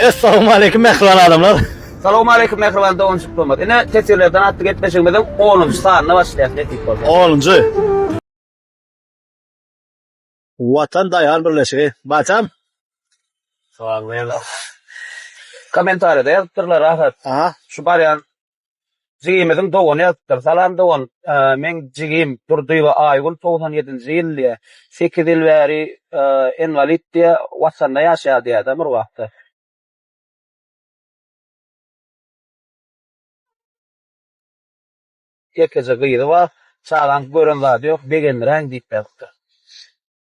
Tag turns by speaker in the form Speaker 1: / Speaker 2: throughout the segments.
Speaker 1: Essalamu aleýkum mähriban adamlar.
Speaker 2: Salam aleýkum mähriban doganjyklarymyz. Ine teswirlerden atly gepleşigimiziň 10-njy sanyna başlaýas nesip bolsa.
Speaker 1: 10-njy. Watan daýhan birleşigi. Batam.
Speaker 2: Sag bol. Kommentariýada ýazypdyrlar rahat.
Speaker 1: Aha.
Speaker 2: Şu barýan jigimiziň dogany ýazypdyr. Salam dogan, meň jigim Durdyýewa Aýgül 97-nji ýyl diýýär. 8 ýyl bäri inwalid diýýär, Watanda ýaşaýar diýýär-de Murgapda. Ýekeje gyzy bar, çagaň gören zady ýok, begendiräýiň diýip ýazypdyr.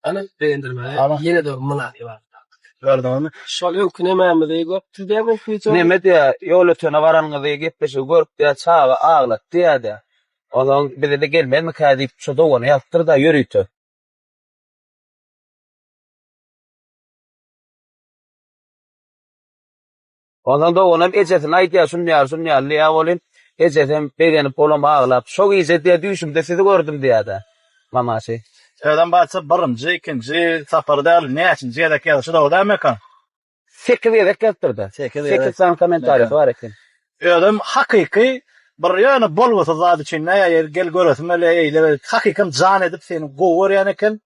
Speaker 3: Ana, begendirmäge ýene-de bir mynasyp adam tapdyk.
Speaker 1: Gördüňizmi?
Speaker 3: Şol öňki nemämizi görüpdir diýýämi wideo?
Speaker 2: Neme diýýär, Ýolötene baranyňyzy gepleşigi görüp diýýär, çaga aglatdy diýýär-de. Onsoň bize-de gelmezmikä diýip, şo dogany ýazypdyr-da ýörite. Onsoň doganam ejesine aýdýar, şun ýaly, şun ýaly diýýär welin, ejesem begenip, olam aglap, şo gije diýýär, düýşümde sizi gördüm diýýär-de, mamasy.
Speaker 1: Özem barça birinji, ikinji sapary däl, näçinji gezek ýazyşy dogry dälmi Mekan?
Speaker 2: Sekiz gezek ýazypdyr-da.
Speaker 1: Sekiz gezek.
Speaker 2: Sekiz sany kommentariýasy bar eken.
Speaker 1: Özem hakyky bir ýöne bolgusyz zat üçin däl, ýa gel göresim gelýär, eýle beýle, hakykam jan edip seni gowy görýän eken.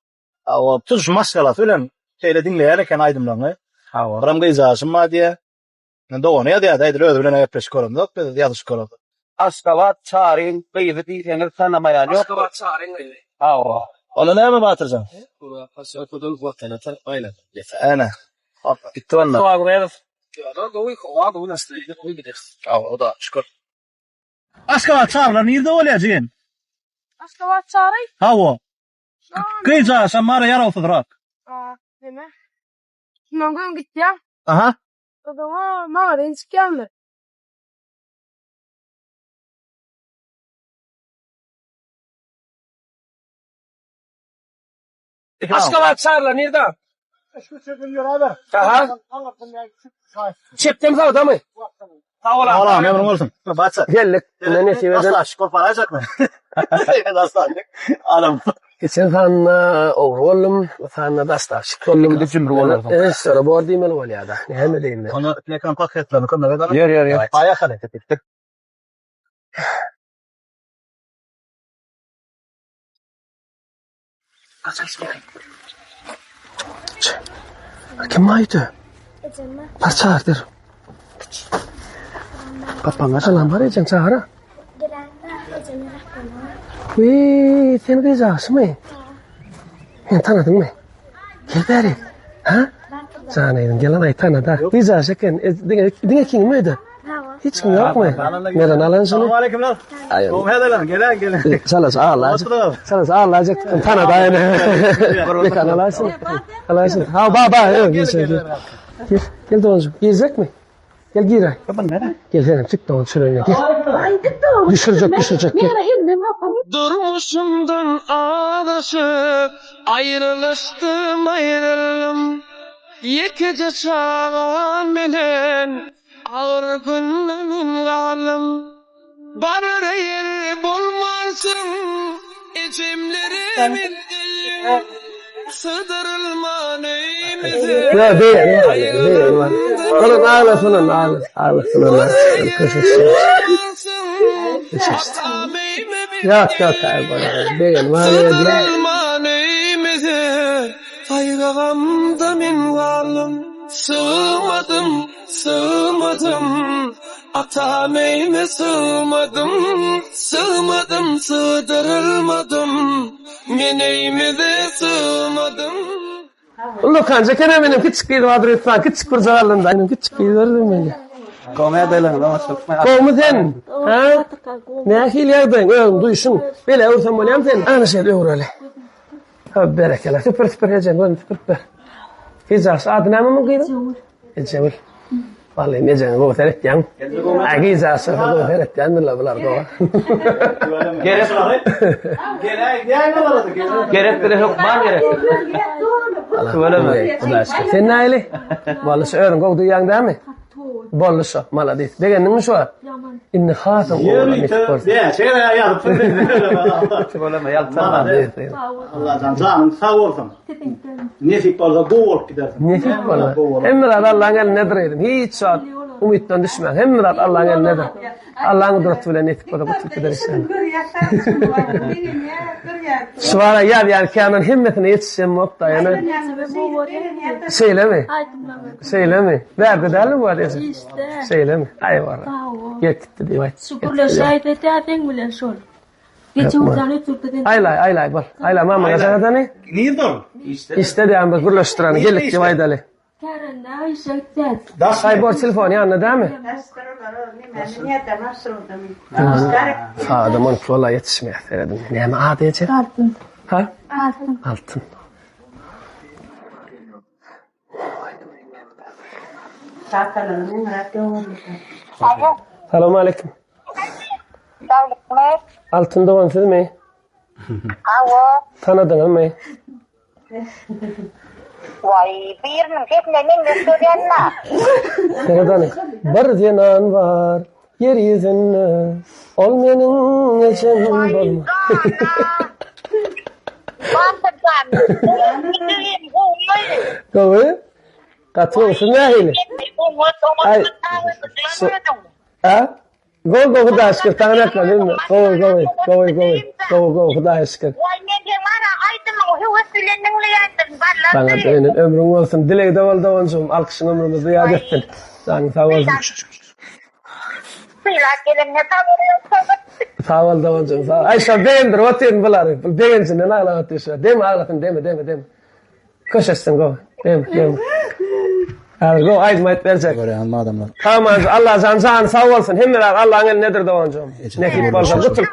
Speaker 1: Hawa, tutuş maşgalasy bilen şeýle diňleýän eken aýdymlaryňy.
Speaker 2: Hawa.
Speaker 1: Biram gyzjaşym bar diýýär. Men dogany ýazýar-da, edil özi bilen gepleşip göremzok, biz ýazyşyp göremzok.
Speaker 2: Aşgabat Çaryň gyzy diýseňiz tanamaýan ýok.
Speaker 3: Aşgabat Çaryň gyzy.
Speaker 2: Hawa.
Speaker 1: Onda näme Batyrjan?
Speaker 3: Posýolkadan Watana tarap aýlandyk.
Speaker 1: Ene.
Speaker 2: Gitdi onda.
Speaker 3: Howa gowy. Ýollar gowy, howa gowy, nastreniýe gowy gideris.
Speaker 1: Hawa, o da şükür. Aşgabat Çarylar nirde bolýar jigim?
Speaker 4: Aşgabat Çary?
Speaker 1: Hawa. Gyzjaşam bar ýarawsyzrak.
Speaker 4: A, neme? Şundan göň gitýäň.
Speaker 1: Aha.
Speaker 4: Ozaňa magazin çykýandyr.
Speaker 3: Aşgabat Çarylar nirde?
Speaker 2: Aha.
Speaker 3: Çepden sagdamy?
Speaker 2: Sag bol.
Speaker 1: Salam, ömrüň bolsun. Baça.
Speaker 3: Geldik. Ine nesip eden.
Speaker 1: Daşlaşyk bolup baraýjakmy? Daşlaşyk. Adam.
Speaker 3: Geçen sanda ogry boldum, bu sanda daşlaşyk boldum.
Speaker 2: Indi jümri bolarsyň.
Speaker 3: Ýöne işlere bor diýmeli bolýar-da. Näme edeýin men?
Speaker 1: Onda Mekan paketlerini kömek eder.
Speaker 2: Ýör, ýör, ýör.
Speaker 1: Aýak hereket etdik.
Speaker 3: Gaç gaç gel. Kim aýdy?
Speaker 4: Ejem.
Speaker 3: Bar çağırdyr. Papaňa salam bar ejeň çagyra. Wiý, sen gyz agşymy? Meni tanadyňmy? Gel bäri. Ha? Jan eýdim, gel aý tanada. Gyz agşy eken. E, diňe diňe kiňmi öýde? Hiç kim ýokmy? Meren alan şuny.
Speaker 1: Salam aleykümler. Gowy häzirler, gelen gelen.
Speaker 3: Çalas ağlajak. Çalas ağlajak. Tanada ýene. Mekan alarsyn. Alarsyn. Ha ba ba. Gel gel. Gel gel doganjyk. Girjekmi? Gel gir. Gel senem çyk dogan şöyle gel. Düşürjek düşürjek gel.
Speaker 5: Durmuşumdan azaşyp, aýrylyşdym, aýryldym. Ýekeje çagam bilen agyr günde men galdym. Barara ýer bolmansyň, ejemlere men geldim. Sydyrylman öýümize,
Speaker 3: Ýa beýle beýle. Olar aglasyn aglasyn aglasyn.
Speaker 5: Atam öýüme
Speaker 3: Ýat ýat beýle.
Speaker 5: Sydyrylman öýümize, Gaýgy-gamda men galdym. Sygmadym, sygmadym, Atam öýüme sygmadym. Sygmadym, sygdyrylmadym, Men öýümize sygmadym.
Speaker 3: Ullakan ekene menem kiçik gyz bardyr öýtmän kiçik bir jagallynda menem kiçik gyz berdim meni.
Speaker 2: Komediýalaryňyz oňaşlykmy?
Speaker 3: Gowmy sen? Ha? Nähili ýagdaýyň özüň duýşuň? Beýle öwürsem bolýamy seni? Ana şeýle öwreli. Ha berekella. Süpür süpür ejem gözüni süpürip ber. Gyzjagaz ady näme muň gyzyň? Ejegül. Ejegül. Vallahi ejeňe gowy seretýäň. Ha gyzjagaz gowy seretýändirler bular gowy.
Speaker 2: Gerek. Gerek bile hökman gerek. Tüweleme.
Speaker 3: Sen nähili? Vallahi özüň gowy duýýaň dämi?
Speaker 4: Gowy.
Speaker 3: Boldy şo, maladis. Begendiňmi şu wagt?
Speaker 4: Ýaman.
Speaker 3: Indi hasam gowy bolar nesip bolsa.
Speaker 1: Ýörite näçe gezek ýazypsyň.
Speaker 2: Tüweleme ýaltanma.
Speaker 1: Malades. Allajan janyň sag bolsun.
Speaker 4: Siziňkem.
Speaker 1: Nesip bolsa gowy bolup gidersiň.
Speaker 3: Nesip bolsa. Hemme zat Allaň elindedir gyzym. Hiç wagt umytdan düşmäň. Hemme zat Allaň elindedir. Allaň gudraty bilen nesip bolsa gutulyp gider inşallah. Şu ara ýazýan kämän hemmesine ýetişjem bokda ýöne. Şeýlemi? Şeýlemi? Bärde dälmi bu adres?
Speaker 4: Işde.
Speaker 3: Şeýlemi? Aý wara. Gelip gitdi diýip aýt.
Speaker 4: Şu gürleşäýse täzeň bilen şol. Geçen jan ötürdi sen.
Speaker 3: Aýlaý, aýlaý bol. Aýla mama gaçan
Speaker 1: Nirde ol?
Speaker 2: Işde.
Speaker 3: Işde diýen bir gürleşdireni gelip diýip aýdaly.
Speaker 4: Kärende işe gitýär.
Speaker 3: Aý bor telefon ýanynda dämi? Adam on walla ýetişmeýär serediň. Näme ady eje?
Speaker 4: Altyn.
Speaker 3: Ha?
Speaker 4: Altyn.
Speaker 3: Altyn. Salam aleyküm.
Speaker 6: Saglykmy?
Speaker 3: Altyn dogan sizmi?
Speaker 6: Hawa.
Speaker 3: Tanadyňyzmy?
Speaker 6: Waý, biriniň sesine meňzeş görýän-dä.
Speaker 3: Seredani. Bir zenan bar ýer ýüzünde, ol meniň ejem bolma.
Speaker 6: Batyrjan, gowy, gowumy?
Speaker 3: Gowy. Gaty gowy. Siz nähili?
Speaker 6: Aý.
Speaker 3: A? Gowy gowy Hudaýa şükür saňa nätmeli bilme. Gowy gowy gowy gowy gowy gowy Hudaýa şükür.
Speaker 6: Waý men seň bara aýdymyňy höwes bilen diňleýändirin ballam
Speaker 3: Saňa dönen ömrüň bolsun dilegde bol doganjygym alkyşyň ömrümizi zyýat etsin. Janyň sag bolsun.
Speaker 6: Sylap gelenine sag bol.
Speaker 3: Sag bol doganjygym sag. Aý şo begendirip otyryn bulary. Bul begenjinden aglap otyr şo. Deme aglasyn deme deme deme. Köşeşsin gowy. Dem, dem. Häzir gowy aýdym aýdyp berjek.
Speaker 1: Görýän adamlar.
Speaker 3: Tamam, Allajan jany sag bolsun. Hemme zat Allaň elindedir doganjygym. Nesip bolsa gutul.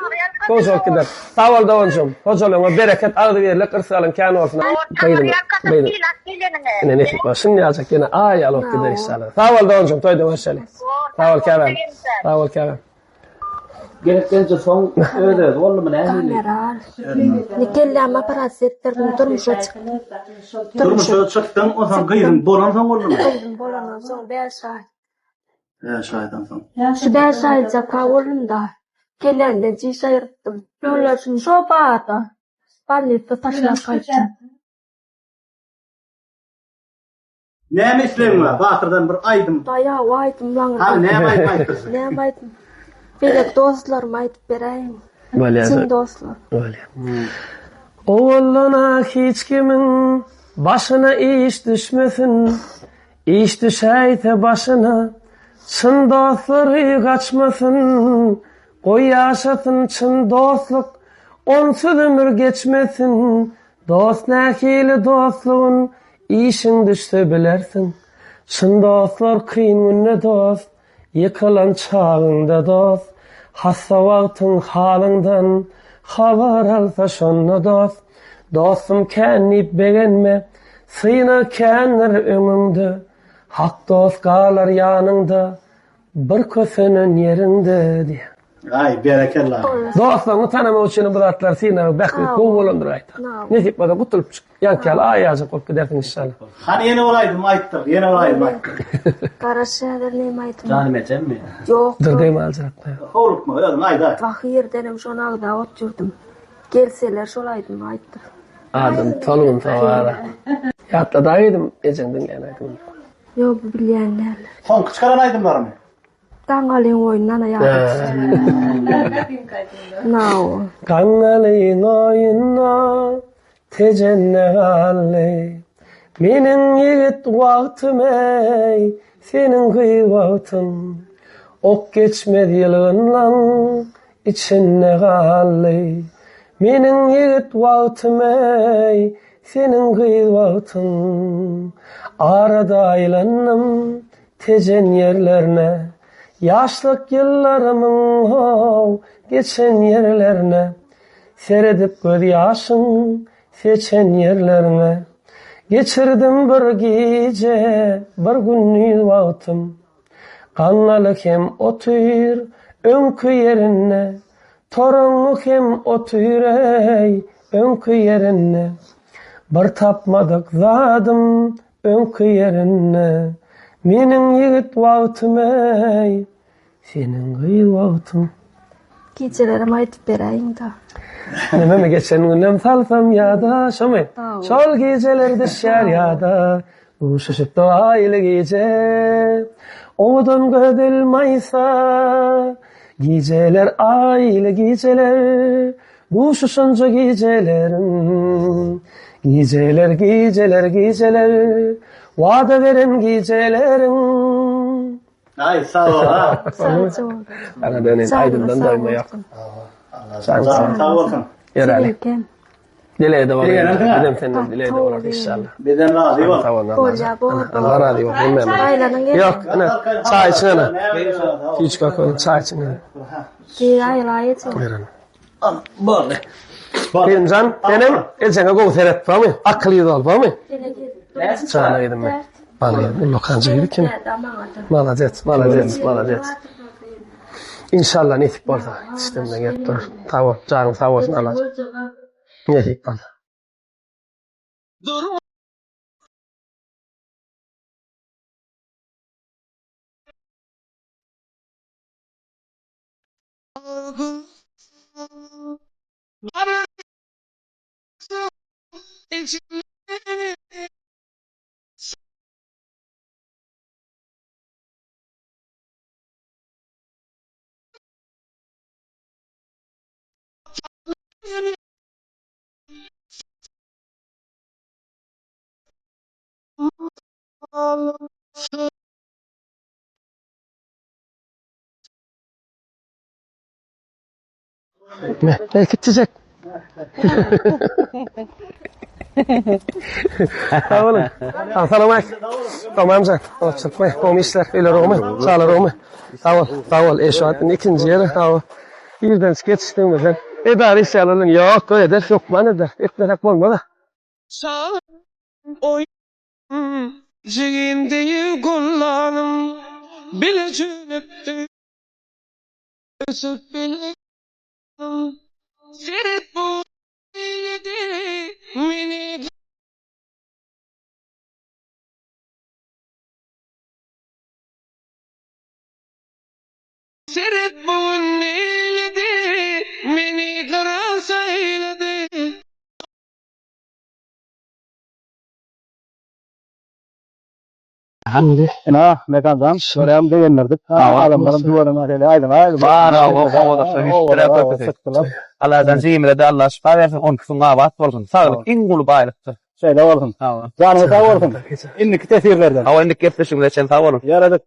Speaker 3: Gowy gider. Sag bol doganjygym. Hojalygyňa bereket, agzybirlik, yrsgalyň kän bolsun. Gyzym, gyzym. Ine nesip bolsa şuny ýaljak ýene aý ýaly bolup gider inşallah. Sag bol doganjygym, toýda görşeli. Sag bol käbäm. Sag bol käbäm.
Speaker 2: Gerek gelince soň öz-özi boldumy nähili?
Speaker 4: Kameral. Kelläme operasiýa etdirdim, durmuşa çykdym.
Speaker 1: Durmuşa çykdyň, onsoň gyzyň bolansoň boldumy?
Speaker 4: Gyzym bolandan soň 5 aý.
Speaker 1: 5 aýdan soň.
Speaker 4: Şu 5 aýjaka boldum-da. Kellämden çiş aýyrypdym. Ýoldaşym şo bada bolnitsa taşlap gaýtdym.
Speaker 1: Näme islegiň bar? Batyrdan bir aýdym.
Speaker 4: Baýaw aýdym laňyr.
Speaker 1: Hany näme aýdym aýtdyrjak?
Speaker 4: Näme aýdym? Beýleki dostlaryma aýdyp beräýiň.
Speaker 3: Bolýar.
Speaker 4: Çyn dostlar.
Speaker 3: Bolýar. Owaldan-a hiç kimiň başyna iş düşmesin. Iş düşäýse başyna, çyn dostlary gaçmasyn. Goý ýaşasyn çyn dostluk, onsuz ömür geçmesin. Dost nähili dostlugyn işiň düşse bilersiň. Çyn dostlar kyn günde dost, ýykylan çagyňda dost, hassa wagtyň halyňdan habar alsa şonda dost. Dostum kän diýip begenme, synag kändir öňüňde, hak dost galar ýanyňda, Bir kösenen ýeriňde diýýär.
Speaker 1: Aý berekella.
Speaker 3: Dostlaryňy tanamak üçin bu zatlar synagy bähbit gowy bolandyr aýta. Nesip bolsa gutulyp çyk. Ýaňky ýaly aý ýaljak bolup gidersiň inşallah.
Speaker 1: Hany ýene bir aýdym aýtdyr, ýene bir aýdym aýtdyr.
Speaker 4: Garaş häzir neme aýdym.
Speaker 2: Janym ejemmi?
Speaker 4: Ýok.
Speaker 3: Dur dem aljyratma.
Speaker 1: Howlukma özüň aýdaý.
Speaker 4: Wah irdenem şony agzap oturdym. Gelseler şol aýdymy aýtdyr.
Speaker 3: Adam tolgun sowara. Ýatladaý aýdym ejeň diňleýän aýdymyny.
Speaker 4: Ýok bu bilýän däldir.
Speaker 1: Soňky çykaran aýdymlarymy?
Speaker 4: Gaňňalyň oýnuny ana ýada düşdi. Nao.
Speaker 3: Gaňňalyň oýunda Tejende galdy. Meniň ýigit wagtym eý, seniň gyz wagtyň. Ok geçmez ýylgynlaň içinde galdy. Meniň ýigit wagtym eý, Seniň gyz wagtyň arada aýlandym Tejen ýerlerine, Ýaşlyk ýyllarymyň how geçen ýerlerine, Seredip göz ýaşyň seçen ýerlerine. Geçirdim bir gije, bir gündiz wagtym, Gaňňaly hem otyr öňki ýerinde, Toraňňy hem otyr eý öňki ýerinde. Bir tapmadyk zadym öňki ýerinde. Meniň ýigit wagtym eý, seniň gyz wagtyň.
Speaker 4: Gijelerem aýdyp beräýiň-dä.
Speaker 3: Nememi geçen günem salsam ýada, şomy? Şol gijeler düşýär ýada, duşuşyp dogaýly gije. Owadan gözel maýsa, gijeler aýly gijeler. Duşuşanja gijelerim, Gijeler, gijeler, gijeler, Wada beren gijeleriň.
Speaker 1: Aý sag bol a.
Speaker 4: Sagja bol.
Speaker 3: Ana döneýin aýdymdan doýma ýok.
Speaker 1: Janyň sag bolsun.
Speaker 3: Ýöräli. Dilegde bol.
Speaker 1: Begenersiň a.
Speaker 3: Bizem senden dilegde bolarys inşallah.
Speaker 1: Bizden razy bol.
Speaker 3: Sag bol.
Speaker 4: Bolýa bol.
Speaker 3: Allah razy bol. Hemmämiz.
Speaker 4: Aýlanyň gelin.
Speaker 3: Ýok, ine çaý içiň ene. Hiç kaka çaý içiň ene.
Speaker 4: Bir aýlaýjy.
Speaker 3: Buyurun. Boldy. Kerimjan, senem ejeňe gowy seret, barmy? Akyl ýüz ol, barmy? Jana gyzym men. Bana gyzym, ullakan jigit kim? Malades, malades, malades. İnşallah nesip bolsa, işlemden gelip dur. Sag bol, janyň sag bolsun Allah. Nesip bolsa. Me, ne kiçijek. Sag boluň. Salam aleyküm. Tamam jan. Oçurtma, gowy işler, öýler gowmy? Çagalar gowmy? Sag bol, sag bol. E şu wagt indi ikinji ýeri, sag bol. Irden geçişdigimizden. Edara işgärleri bilen ýok, eder, hökman eder. Etmesek bolmaz-a.
Speaker 5: Jigim deýin gollanym, bile jüýnüpdi. Ösüp bile Seret bu eýledi meni. Seret bu gün neýledi meni gara saýlady.
Speaker 1: Ina, Mekanjan, görýäň begendirdik. Adamlaryň duwanam şeýle aýdym aýdym.
Speaker 2: Bar, owadan üstüne köpüsi. Allahdan jigimize-de Allah şypa bersin, onkusy abat bolsun. Saglyk iň uly baýlykdyr.
Speaker 1: Şeýle bolsun.
Speaker 2: Sag bol.
Speaker 1: Janyňyz sag bolsun. Indiki tesirlerden.
Speaker 2: Hawa, indiki gepleşigimize çenli sag boluň.
Speaker 1: Ýaradyk.